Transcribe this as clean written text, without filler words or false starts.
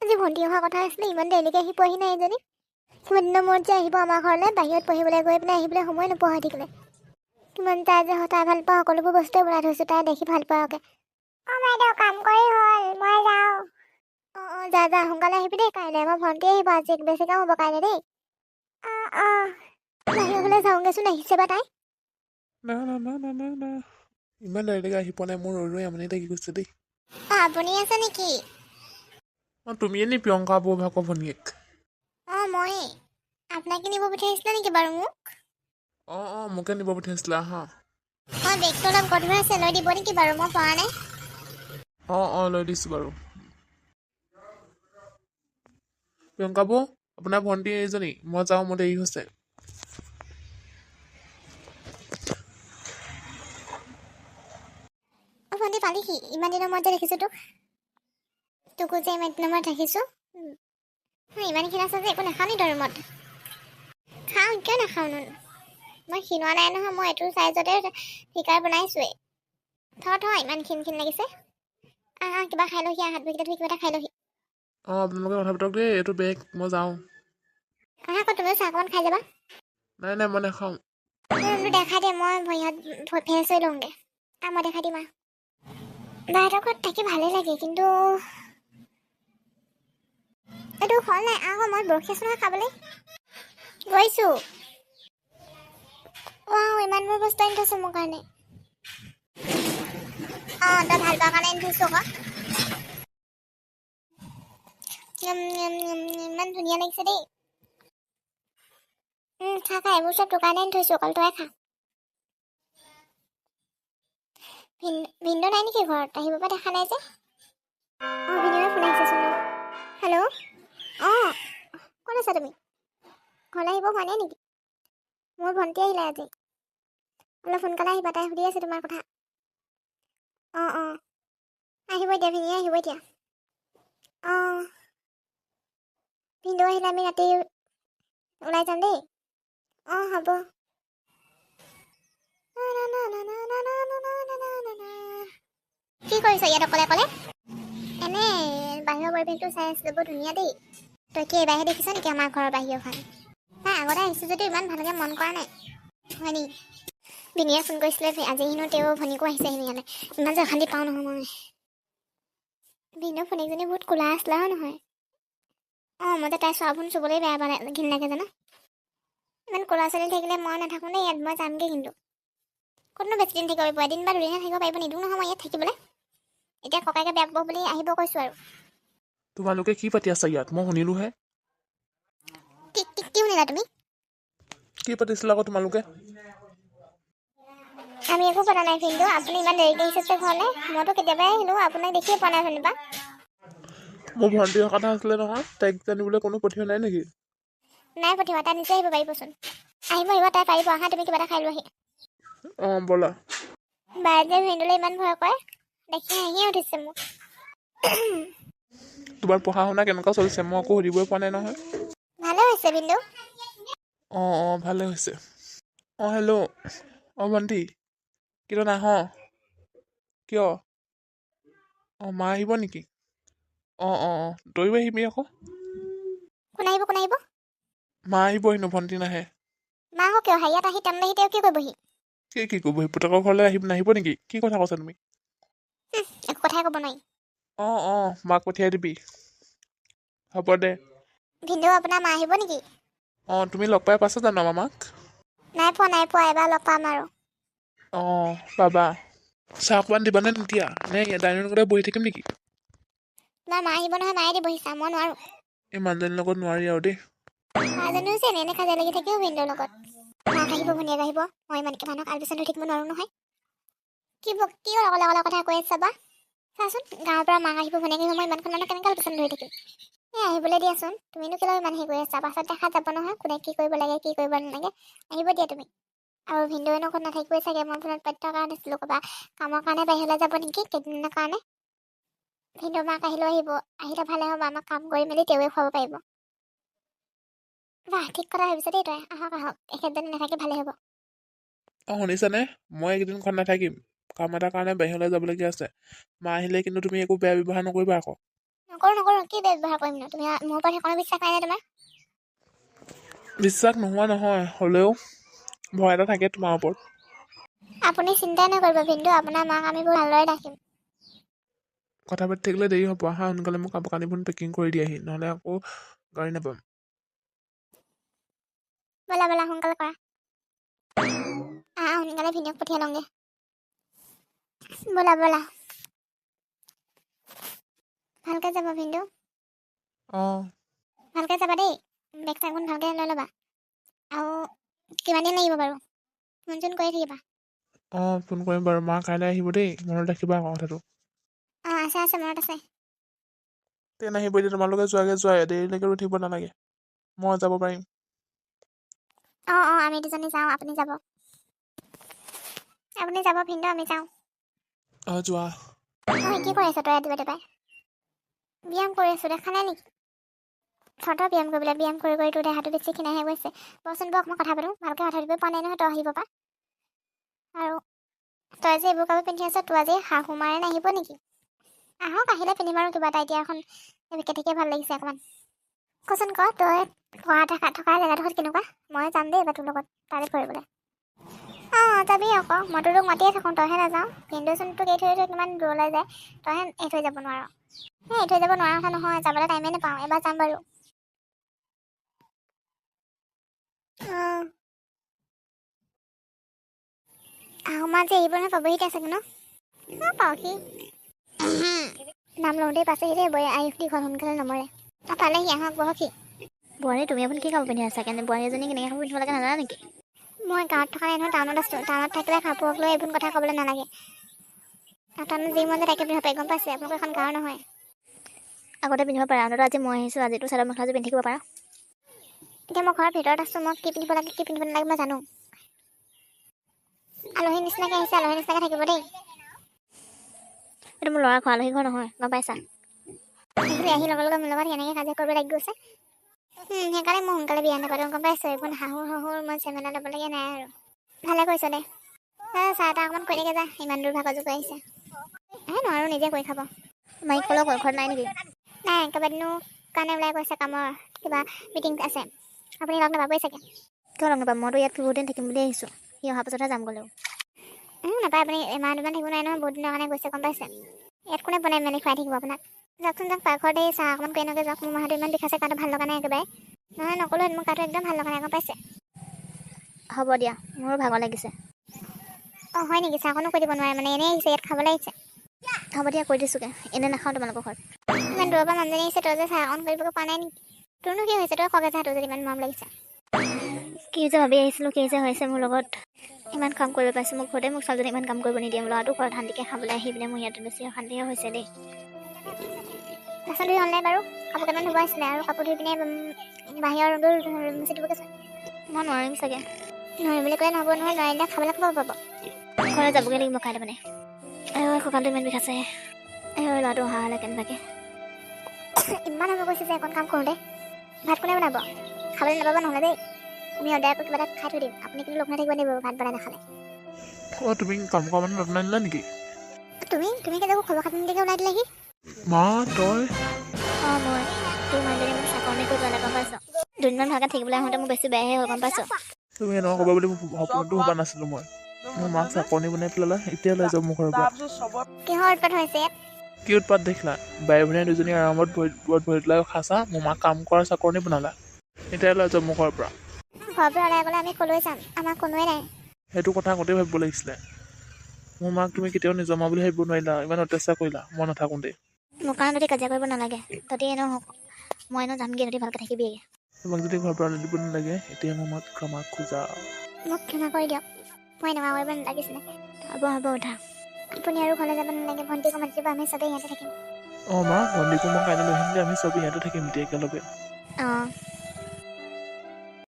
আজি ভণ্টি অহা কথা আছিলে, ইমান দেৰিলৈকে আহি পোৱাহি নাই এজনী। কিমান দিনৰ মূৰত যে আহিব আমাৰ ঘৰলৈ, বাহিৰত পঢ়িবলৈ গৈ পেলাই আহিবলৈ সময় নোপোৱা হৈ থাকিলে। কিমান তাই যে তাই ভাল পোৱা সকলোবোৰ বস্তুৱে বনাই থৈছোঁ তাই দেখি ভাল পোৱাকে। অঁ বাইদেউ, কাম কৰি হ'ল, মই যাওঁ। অঁ অঁ, যা যা, সোনকালে আহিবি দেই। কাইলৈ আমাৰ ভণ্টি আহিব, আজি বেছি কাম হ'ব কাইলৈ দেই। অঁ অঁ, বাহিৰৰ ফালে যাওঁগৈচোন, আহিছে বা তাই। না না না না না না, ইমান দেৰিলৈকে আহি পোৱা নাই, মোৰ ৰৈ ৰৈ আমনি লাগি গৈছে দেই। অঁ, আপুনি আছে নেকি? অঁ, তুমিয়ে নি প্ৰিয়ংকা বৌ ভাগৰ ভনীয়েক? অঁ, ময়েই। আপোনাকে নিব পঠিয়াইছিলে নেকি বাৰু মোক? অঁ অঁ, মোকে নিব পঠিয়াইছিলে, আহা। অঁ, বেগটো অলপ গধুৰ আছে, লৈ দিব নেকি বাৰু? মই পৰা নাই। অঁ অঁ, লৈ দিছোঁ বাৰু। প্ৰিয়ংকা বৌ, আপোনাৰ ভণ্টি এইজনী। মই যাওঁ, মোৰ দেৰি হৈছে। অঁ ভণ্টি, পালিহি? ইমান দিনৰ মূৰত যে দেখিছোঁ তোক। তোকো যে ইমান দিনৰ মূৰত দেখিছোঁ। ইমান ক্ষীণ আছ যে, একো নাখাওঁ নি তই ৰুমত? খাওঁ, কিয় নাখাওঁনো? মই ক্ষীণোৱা নাই নহয়, মই এইটো চাইজতে ফিগাৰ বনাইছোৱেই। থ থ, ইমান ক্ষীণ ক্ষীণ লাগিছে। আহ আহ, কিবা খাই লহি আহ, হাত ভৰিকেইটা ধুই কিবা এটা খাই লহি। অঁ, আপোনালোকে কথা পাতক দেই, এইটো বেগ, মই যাওঁ। আহা আকৌ, তুমিও চাহ অকণমান খাই যাবা। নাই নাই, মই নাখাওঁ। ৰুমটো দেখাই দে, মই ভৰি হাত ফ্ৰেছ হৈ লওঁগৈ। আহ, মই দেখাই দিম। আহ, বাহঁতৰ ঘৰত থাকি ভালেই লাগে, কিন্তু এইটো হ'ল নাই। আহ, মই বৰশী আছোঁ নহয় খাবলৈ গৈছোঁ। ৱাও, ইমানবোৰ বস্তু আনি থৈছে মোৰ কাৰণে। অঁ, তই ভাল পোৱাৰ কাৰণে আনি থৈছোঁ আকৌ। ইমান ধুনীয়া লাগিছে দেই। খা খা, এইবোৰ চব তোৰ কাৰণে আনি থৈছোঁ, অকল তই খা। ভিনদেউ নাই নেকি ঘৰত? আহিব পৰা দেখা নাই যে। অঁ, ভিনদেউৰে ফোন আহিছেচোন। হেল্ল'? অঁ, ক'ত আছা তুমি? ঘৰলৈ আহিব হোৱা নাই নেকি? মোৰ ভণ্টি আহিলে আজি, অলপ সোনকালে আহিবা, তাই সুধি আছে তোমাৰ কথা। অঁ অঁ, আহিব এতিয়া, ভিনিয়ে আহিব এতিয়া। অঁ, ভিনদেউ আহিলে আমি ৰাতি ওলাই যাম দেই। অঁ, হ'ব। কি কৰিছ ইয়াত অকলে অকলে? এনেই বাহিৰৰ পৰিৱেশটো চাই আছিলোঁ, বৰ ধুনীয়া দেই। তই কি এইবাৰহে দেখিছ নেকি আমাৰ ঘৰৰ বাহিৰখন? নাই, আগতে আহিছোঁ যদিও ইমান ভালকৈ মন কৰা নাই। হয় নেকি? ভিনিয়ে ফোন কৰিছিলে আজি হেনো, তেওঁৰ ভনীকো আহিছে হেনো ইয়ালৈ। ইমান যে অশান্তি পাওঁ নহয় মই। ভিনদেউ ভনীয়েকজনী বহুত ক'লা আছিলে, হয় নহয়? অঁ, মই যে তাই চোৱাবোন চুবলৈ বেয়া পালে, ঘিণ লাগে জানা। ইমান ক'লা ছোৱালী থাকিলে মই নাথাকোঁ দেই ইয়াত, মই যামগৈ। কিন্তু ক'তনো বেছি দিন থাকিব পাৰিব? এদিন বা দুদিনহে থাকিব পাৰিব, নিদিওঁ নহয় মই ইয়াত থাকিবলৈ। এতিয়া ককায়েকে বেয়া পাব বুলি আহিব কৈছোঁ আৰু। তোমালোকে কি পাতি আছা ইয়াত? মই শুনিলোঁহে। কি কি কি শুনিলা তুমি? কি পাতিছিলা আকৌ তোমালোকে? আমি একো পতা নাই ভিনদেউ। আপুনি ইমান দেৰিকৈ আহিছে যে ঘৰলৈ, মইতো কেতিয়াবাই আহিলোঁ, আপোনাক দেখিয়ে পোৱা নাই যেনিবা। মোৰ ভণ্টিৰ কথা আছিলে নহয়, তাইক জানিবলৈ কোনো পঠিওৱা নাই নেকি? নাই পঠিওৱা, তাই নিজে আহিব পাৰিবচোন। আহিব আহিব, তাই পাৰিব। আহা, তুমি কিবা এটা খাই লোৱাহি। অঁ, ব'লা। বায়ে যে ভিনদেউলৈ ইমান ভয় কৰে, দেখি হাঁহিয়ে উঠিছে মোক। তোমাৰ পঢ়া শুনা কেনেকুৱা চলিছে? মই একো সুধিবই পোৱা নাই নহয়। ভালে হৈছে ভিনদেউ। অঁ অঁ, ভালে হৈছে। অঁ, হেল্ল'। অঁ ভণ্টি, কিয় নাহ? কিয়? অঁ, মা আহিব নেকি? অঁ অঁ অঁ, তয়ো আহিবি আকৌ। কোন আহিব, কোন আহিব? মা আহিব হেনো, ভণ্টি নাহে। মা আকৌ কিয় আহে? ইয়াত আহি তাৰমানে আহি তেওঁ কি কৰিবহি? কি কি কৰিবহি? পুতেকৰ ঘৰলৈ আহিব নাহিব নেকি? কি কথা কৈছা তুমি? একো কথাই ক'ব নোৱাৰি। অঁ অঁ, মাক পঠিয়াই দিবি। হ'ব দে। ভিনদেউ, আপোনাৰ মা আহিব নেকি? অঁ, তুমি লগ পাই পাইছা জানো আমাৰ মাক? নাই পোৱা, নাই পোৱা, এবাৰ লগ পাম আৰু। অঁ, পাবা। চাহ অকণমান দিবানে নিদিয়া নে ডাইনিং ৰুমতে বহি থাকিম নেকি? তোমাৰ মা আহিব নহয়, মায়ে দিবহি চাহ, মই নোৱাৰোঁ। এই মানুহজনীৰ লগত নোৱাৰি আৰু দেই। মাজনীও যে এনে এনে কাজিয়া লাগি থাকিও ভিনদেউৰ লগত। মাক আহিব, ভনীয়েক আহিব, মই ইমানকৈ মানুহক আলপৈচান ধৰি থাকিব নোৱাৰোঁ নহয়। কি কি অকলে অকলে কথা কৈ আছা বা? চাচোন, গাঁৱৰ পৰা মাক আহিব, ভনীয়েক আহিব, মই ইমানখন মানুহ কেনেকৈ আলপৈচান ধৰি থাকিম? এই আহিবলৈ দিয়াচোন, তুমিনো কেলৈ ইমান হেৰি কৰি আছা? পাছত দেখা যাব নহয় কোনে কি কৰিব লাগে, কি কৰিব নালাগে। আহিব দিয়া তুমি। আৰু ভিনদেউৱেনো ঘৰত নাথাকিবই চাগে, মই ফোনত পাতি থকা নাছিলোঁ, ক'ৰবা কামৰ কাৰণে বাহিৰলৈ যাব নেকি কেইদিনমানৰ কাৰণে। ভিনদেউ মাক আহিলেও আহিব, আহিলে ভালে হ'ব, আমাক কাম কৰি মেলি তেওঁৱে খুৱাব পাৰিব। বাহ, ঠিক কথা ভাবিছ দেই তই। আহক আহক, এখেতজনী নাথাকি ভালেই হ'ব। অঁ শুনিছানে, মই এইকেইদিন ঘৰত নাথাকিম, কাম এটাৰ কাৰণে বাহিৰলৈ যাবলগীয়া আছে। মা আহিলে কিন্তু তুমি একো বেয়া ব্যৱহাৰ নকৰিবা আকৌ। নকৰোঁ নকৰোঁ, কি বেয়া ব্যৱহাৰ কৰিম নো? তুমি মোৰ ওপৰত সেইকণো বিশ্বাস নাই নে তোমাৰ? বিশ্বাস নোহোৱা নহয়, হ'লেও ভয় এটা থাকে তোমাৰ ওপৰত। আপুনি চিন্তাই নকৰিব ভিনদেউ, আপোনাৰ মাক আমি বহুত ভালদৰে ৰাখিম। কথা পাতি থাকিলে দেৰি হ'ব, আহা সোনকালে মোক কাপোৰ কানিবোৰ পেকিং কৰি দিয়াহি, নহ'লে আকৌ গাড়ী নাপাম। ব'লা ব'লা সোনকালে কৰা। আহা সোনকালে ভিনদেউক পঠিয়াই লওঁগৈ। ব'লা ব'লা, ভালকৈ যাব ভিনদেউ। অঁ। ভালকৈ যাবা দেই, বেগ চেগবোৰ ভালকৈ লৈ ল'বা। আৰু কিমান দিন লাগিব বাৰু? ফোন চোন কৰি থাকিবা। অঁ, ফোন কৰিম বাৰু। মা কাইলৈ আহিব দেই, মনত ৰাখিবা আকৌ কথাটো। অঁ, আছে আছে, মনত আছে। ট্ৰেইন আহিব এতিয়া, তোমালোকে যোৱাগৈ যোৱা, দেৰিলৈকে ৰৈ থাকিব নালাগে, মই যাব পাৰিম। অঁ অঁ, আমি দুজনী যাওঁ, আপুনি যাব। আপুনি যাব ভিনদেউ, আমি যাওঁ। অঁ, যোৱা। ঐ কি কৰি আছ তই ৰাতিপুৱা ৰাতিপুৱাই? ব্যায়াম কৰি আছোঁ, দেখা নাই নেকি? থ ব্যায়াম কৰিবলৈ, ব্যায়াম কৰি কৰি তোৰ দেহাটো বেছি ক্ষীণাইহে গৈছে। বহচোন বহ, মই কথা পাতোঁ। ভালকৈ কথা পাতিব পোৱা নাই নহয় তই আহিব পৰা। আৰু তই যে এইবোৰ কাপোৰ পিন্ধি আছ, তোৰ আজি শাহু মাৰে নাহিব নেকি? আহক, আহিলে পিন্ধিম আৰু কিবা এটা। এতিয়া এখন কেতেকীয়ে ভাল লাগিছে অকণমান। কচোন ক, তই পঢ়া থকা থকা জেগাডোখৰত কেনেকুৱা? মই যাম দেই এইবাৰ তোৰ লগত তালৈ ফুৰিবলৈ। অঁ, যাবি আকৌ, মইতো তোক মাতিয়ে থাকোঁ, তইহে নাযাওঁ। ভিনদেউচোন তোক এৰি থৈ থৈ কিমান দূৰলৈ যায়, তইহে এৰি থৈ যাব নোৱাৰ। এই এৰি থৈ যাব নোৱাৰা কথা নহয়, যাবলৈ টাইমেই নাপাওঁ। এবাৰ যাম বাৰু। অঁ, শাহু মা যে এৰিব নহয়, পাবহি এতিয়া চাগে ন? অঁ, পাওঁহি। নাম লওঁতেই পাইছেহি দেই, বৈ আয়ুস দীঘল, সোনকালে নমৰে। অঁ, পালেহি, আহক বহকহি। বোৱাৰী, তুমি আপুনি কি কাপোৰ পিন্ধি আছা? কেনে বোৱাৰী এজনী কেনেকৈ কাপোৰ পিন্ধিব লাগে নাজানা নেকি? মই গাঁৱত থকা নাই নহয়, টাউনত আছোঁ। টাউনত থাকিলে কাপোৰক লৈ এইবোৰ কথা ক'বলৈ নালাগে। আৰু টাউনত যি মন যায় তাকে পিন্ধিব পাৰি, গম পাইছে? আপোনালোকৰ এখন গাঁৱৰ নহয়। আগতে পিন্ধিব পাৰা, অন্ততঃ আজি মই আহিছোঁ, আজিতো চাদৰ মেখেলাযোৰ পিন্ধি থাকিব পাৰা। এতিয়া মই ঘৰৰ ভিতৰত আছোঁ, মই কি পিন্ধিব লাগে কি পিন্ধিব নালাগে মই জানো। আলহী নিচিনাকৈ আহিছে, আলহী নিচিনাকৈ থাকিব দেই। এইটো মোৰ ল'ৰা ঘৰ, আলহী ঘৰ নহয়, গম পাইছা? দেখিলি আহি লগে লগে মোৰ লগত কেনেকৈ কাজিয়া কৰিব লাগি গৈছে। সেইকাৰণে মই সোনকালে বিয়া নাপাতো, গম পাইছ? এইবোৰ শাহু শহুৰ মই ঝেমেলা ল'বলগীয়া নাই আৰু। ভালে কৰিছ দে। চাহ তাহ অকণমান কৰি দেগে যা, ইমান দূৰ ভাগৰ যোগ আহিছে। এই নোৱাৰোঁ, নিজে কৰি খাব। মাইক ক'লেও ঘৰত নাই নেকি? নাই, কেইবাদিনো কাৰণে ওলাই গৈছে, কামৰ কিবা মিটিং আছে। আপুনি লগ নাপাবই চাগে। কিয় লগ নাপাম? মইতো ইয়াত বহুত দিন থাকিম বুলি আহিছোঁ, সি অহাৰ পাছতহে যাম গ'লেও। নাপায়, আপুনি এমাহ দুমাহ থাকিব নোৱাৰে নহয়, বহুত দিনৰ কাৰণে গৈছে, গম পাইছে? ইয়াত কোনে বনাই মেলি খুৱাই থাকিব আপোনাক? যাওকচোন যাওক, পাকঘৰত এই চাহ অকণমান কৰি আনকগৈ যাওক। মোৰ মাথাটো ইমান বিষাইছে, গাটো ভাল লগা নাই একেবাৰে। নহয় নক'লোঁ, মোৰ গাটো একদম ভাল লগা নাই, গম পাইছে? হ'ব দিয়া, মোৰো ভাগৰ লাগিছে। অঁ, হয় নেকি? চাহকণো কৰি দিব নোৱাৰে মানে? এনেই আহিছে ইয়াত, খাবলৈ আহিছে। হ'ব দিয়া, কৰি দিছোঁগৈ, এনেই নাখাওঁ তোমালোকৰ ঘৰত। ইমান দূৰৰ পৰা মানুহজনী আহিছে, তই যে চাহ অকণ কৰিব পৰা নাই নেকি? তোৰনো কি হৈছে? তই কগে যা, তোৰ যদি ইমান মৰম লাগিছে। কি যে ভাবি আহিছিলোঁ, কি যে হৈছে মোৰ লগত। ইমান কাম কৰিব পাইছোঁ, মোক ঘৰতে মোক ছোৱালীজনী ইমান কাম কৰিব নিদিয়ে। মোৰ ল'ৰাটো ঘৰত শান্তিকৈ খাবলৈ আহি পিনে মোৰ ইয়াত বেছি অশান্তিহে হৈছে দেই। বাচন ধুই হ'ল নাই বাৰু? কাপোৰ কেইটামান ধুব আছিলে আৰু, কাপোৰ ধুই পিনে বাহিৰৰ ৰুমটো মুচি দিবগৈ। মই নোৱাৰিম চাগে। নোৱাৰিম বুলি ক'লে নহ'ব নহয়, নোৱাৰিলে খাবলৈ ক'ব পাব। ঘৰলৈ যাবগৈ লাগিব কাইলৈ মানে। আইঐ, কঁকালটো ইমান বিষাইছে। আইঐ, ল'ৰাটো অহা হ'লে কেনেবাকৈ। ইমান সময় গৈছে যে অকণ কাম কৰোঁতে। ভাত কোনে বনাব? খাবলৈ নাপাব নহ'লে দেই। আমি অৰ্ডাৰ কৰি কিবা এটা খাই থৈ দিম, আপুনি কিন্তু লঘোণে থাকিব লাগিব ভাত বনাই নাখালে। অঁ, তুমি কাম কৰা মানুহ নতুন আনিলা নেকি? তুমি তুমি কেতিয়া খবৰ খাতি নিদিয়াকৈ ওলাই দিলাহি? মা, তই? অঁ, মই তোৰ মানুহজনী মোক চাকৰণি কৰি পেলালে, গম পাইছ? দুদিনমান ভালকৈ থাকিবলৈ আহোঁতে মোৰ বেছি বেয়াহে হ'ল, গম পাইছ? তুমি এনেকুৱা ক'বা বুলি সপোনতো ভবা নাছিলোঁ মই। মোৰ মাক চাকৰণি বনাই পেলালা, এতিয়া লৈ যাওঁ মোৰ ঘৰৰ পৰা। কিহৰ উৎপাত হৈছে ইয়াত? কি উৎপাত দেখিলা? বাই ভনীয়ে দুজনী আৰামত ভৰিত ভৰি তোলাই খাচা, মোৰ মাক কাম কৰা চাকৰণি বনালা, এতিয়া লৈ যাওঁ মোৰ ঘৰৰ পৰা। ঘৰৰ পৰা ওলাই গ'লে আমি ক'লৈ যাম? আমাৰ কোনোৱে নাই। সেইটো কথা আগতেই ভাবিব লাগিছিলে। মোৰ মাক তুমি কেতিয়াও নিজৰ মা বুলি ভাবিব নোৱাৰিলা, ইমান অত্যাচাৰ কৰিলা মই নাথাকোঁতেই। মোৰ কাৰণে তহঁতি কাজিয়া কৰিব নালাগে, তহঁতি এনেও হওক, মই এনেও যামগৈ, তহঁতি ভালকৈ থাকিবিগৈ। তোমাক যদি ঘৰৰ পৰা ওলাই দিব নালাগে, এতিয়া মোৰ মাক ক্ষমা খোজা। মোক ক্ষমা কৰি দিয়ক, মই এনেকুৱা কৰিব নালাগিছিলে। হ'ব হ'ব, উঠা। আপুনি আৰু ঘৰলৈ যাব নালাগে, ভণ্টিকো মাতি দিব, আমি চবেই ইয়াতে থাকিম। অঁ মা, ভণ্টিকো মই কাইলৈ লৈ আহিম দে, আমি চবেই ইয়াতে থাকিম এতিয়া একেলগে। অঁ।